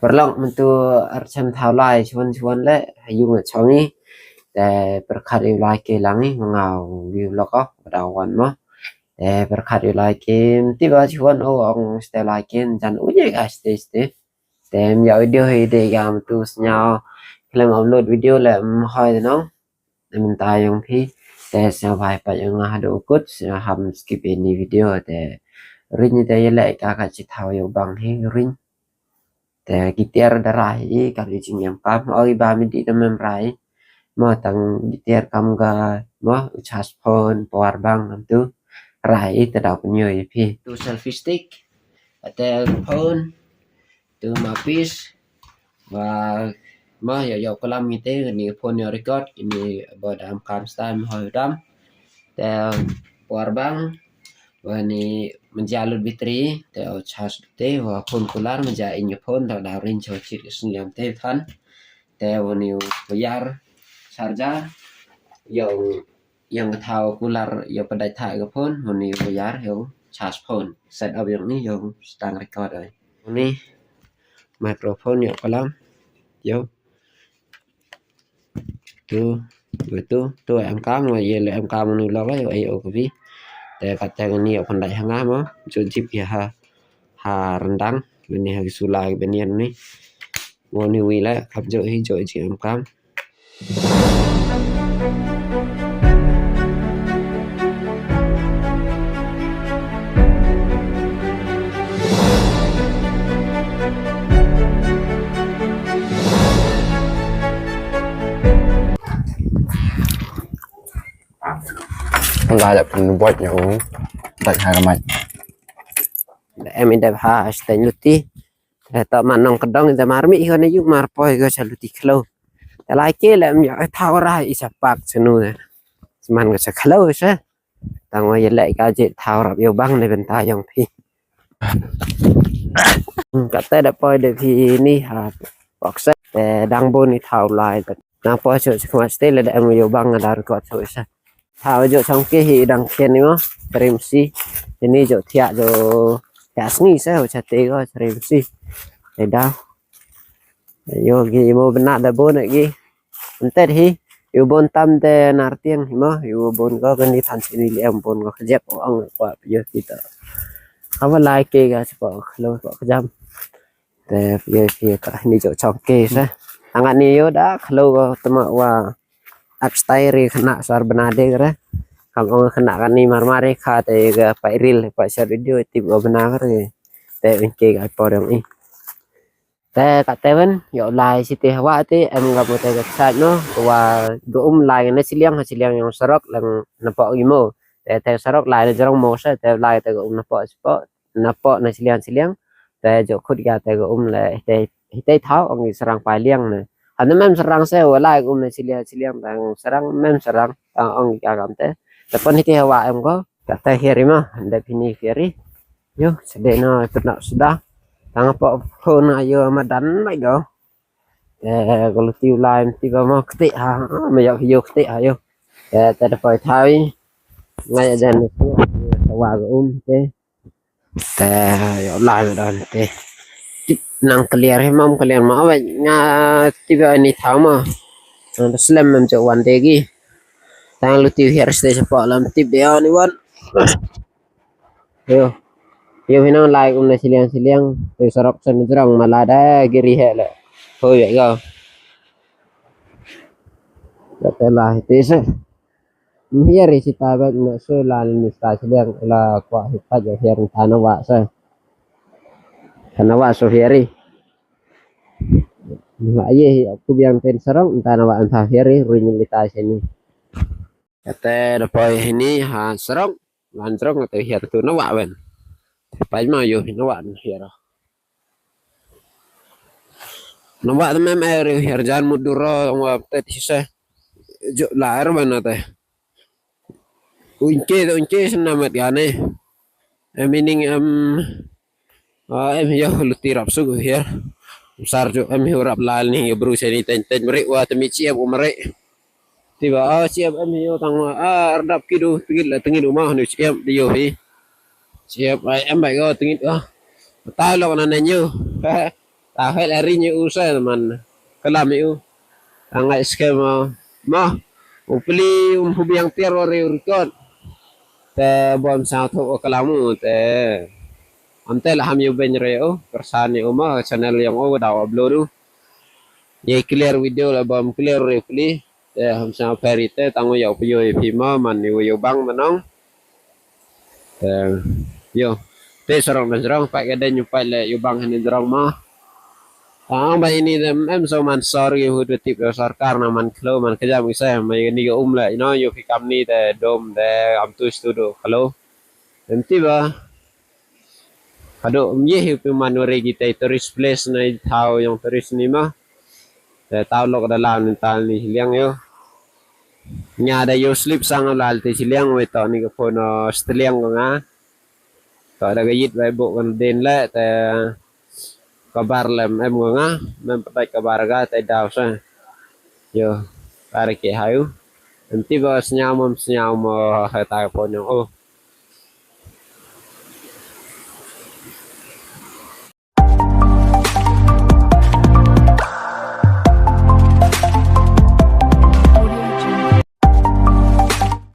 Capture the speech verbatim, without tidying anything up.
Paralok mynta ar chem thaw lai chuan chuan le ha ïung a chong i. Te pyrkhat ïa u lai ke lang i ma nga u view lok o ba da wan mo. Te pyrkhat ïa u lai ke mynta ba chuan o ong ste lai ke jan u ye ga ste ste. Te ym ïa video hi de ga mynta sñiaw khlem upload video le ym hoi de nong. Mynta ïong phi te sñiaw bha pat ïong nga haduh u kut, sñiaw ham skip ïa ini video te ring te ïa leh ka ka chi thaw ïa u bang hi ring. Te ki tiar da rai i ka ri jingïam kam o i ba mi di da mem rai. Mo tang ki tiar kam ga mo u charge phone power bank nam tu rai i te da pynïoh ïa phi. Tu selfie stick, te phone, tu mouthpiece, wa ma ïa ïa u kalam ngi te ni phone ïa record ini ba dam kam stai ma hoi dam. Te power bank wa ni menja lut battery te o charge te wa phone cooler menja in ïa phone da da rin chaw chit sñiam te than. Te wa ni wire charger ïa ïa ka thaw cooler ïa padai tha ka phone wa ni wire ïa charge phone set up ïa ni ïa stang record ai. Ni microphone ïa kalam ïa tu tu tu em kam wa ye le em kam nu lo ïa ai o ka vi. Te ka te ni ïa pandai hanga mo ju jip ïa ha ha rendang ni ha ki sula ki benian ni. Mo ni wi le kap jo hi jo ji em kam. Nga da pynbuat ïa u dat ha ka mic. Da em i dep ha sha teng luti. Te to man nong kedong i da mar mi i ko ne yu mar poi ko sha luti khloo. Te lai ke le em ïa thaw ra i sha pak sha nu. Sman ko sha khloo sha. Tang wa ïa leh ka je thaw rap ïa u bang ne bynta ïong phi. Kata da poi da phi ni ha box te dang bun i thaw lai. Nang poi shu shu khmat stel da em ïa u bang da record shu sa. Thaw jo chong ke hi dang khen ni mo. Trim si. Ini jo thiah jo thiah sngi sa u chate ko trim si. Te da. Yo gi mo bna da bun gi. Ntet hi yu bon tam te nar tiang hi mo yu bon ko kan ni than sini li em bon ko khajep o ang kwa yo kita. Kaba lai ke ga spa khlo ko khajam. Te yo ki ka ni jo chong ke sa. Angat ni yo da khlo ko tama wa ap stai ri khna sar bna de re. Kam ong khna kan ni mar mar ri kha te ga pai ril pai share video tip ko bna re. Te ing ke ga por ong i. Te ka te wen ïoh lai siti hawa te em ga mo te ga sat no wa ga um lai na siliang ha siliang ïong sarok lang na pok imo. Te te sarok lai na jrong mo sa te lai te ga um na pok sipok na pok na siliang siliang. Te jo khut ga te ga um le te te thau ong i sarang pai liang ne. Ha na mem sarang se wa lai ga um na siliang siliang tang sarang mem sarang tang ong i ka kam te. Te pon hiti hawa em ko. Kata hiari ma, anda pini hiari. Yo, sedih no tu nak sudah. Tang apa phone ayo madan mai go. Eh, kalau tiu lain tiba ma ketik ha, ma yok yo ketik ha yo. Eh, tak ada pai thai. Ngai aja ni tu, tawa ga um te. Te yo lai madan te. Nang clear he mam clear ma awet nga tiba ni thau ma. Nang slem mam jok wan degi. Tang lu tiu hiar stage pa lam tip de ani wan. Yo. Yo hinang lai um na siliang siliang. Te sarok sen jrong ma la da giri he le. Hoi ya go. Kata lah te se. Hiar ri sita bek na so la ni sta siliang la kwa hi pa jo hiar tana wa se. Tana wa so hiari. Ni wa ye hi aku biang ten sarok tana wa anta hiari ri ni lita sini. Kata da poi hini ha sarok, lan sarok ngata hiar tu na wa wen. Pai ma yo hi na wa hiar. Na wa mem ai ri hiar jan muduro wa tet hise. Jo la er wen ate. Unke unke sna mat gane. Em meaning em Ah, em hiya luti rap su hiya. Sar ju em hiya rap lal ni bru seni ten ten mari wa temi chiep u mari. Tiba ah chiep em hiya tang ah ardap kidu tingit la tingit uma ni chiep diyo hi. Chiep ai em bai go tingit ah. Tai lo na nenyu. A hel a ring ïa u sa man. Kalam ïa u. A ngai skhem ma. Ma. U pli um hu biang tiar wa rei u record. Te bom sa thok wa kalam u te. Am te la ham ïa u ben rei u. Persan ïa u ma channel ïa u daw upload u. Ïa clear video la bom clear rei u pli. Te ham sa peri te tang u ïa u pio ïa phi ma man ïa u ïa u bang manong. Te, yo. Te sarong na sarong, pat ka dei ñu pat le ïa u bang hynne sarong ma. Ang ba ini te em so man sor ïa u tip ïa sorkar na man khlo man kjam isa ma ïa ni ka um le, you know, ïa phi kam ni te dom te am tu stu do khlo. Em ti ba. Kado em ye hi pi man wari ki te tourist place na i thaw yong tourist ni ma. Te taw lok da lam ni tal ni liang yo. Nya da yo slip sang lal te chiliang wei to ni ka phone steliang ko nga. To da ka yit wei bok kan den le te ka bar lem em ko nga. Mem patai ka bar ga te daw sa. Yo, bar ke hayu. Em ti ba sñiaw mem sñiaw mo ha ta ka phone yong o.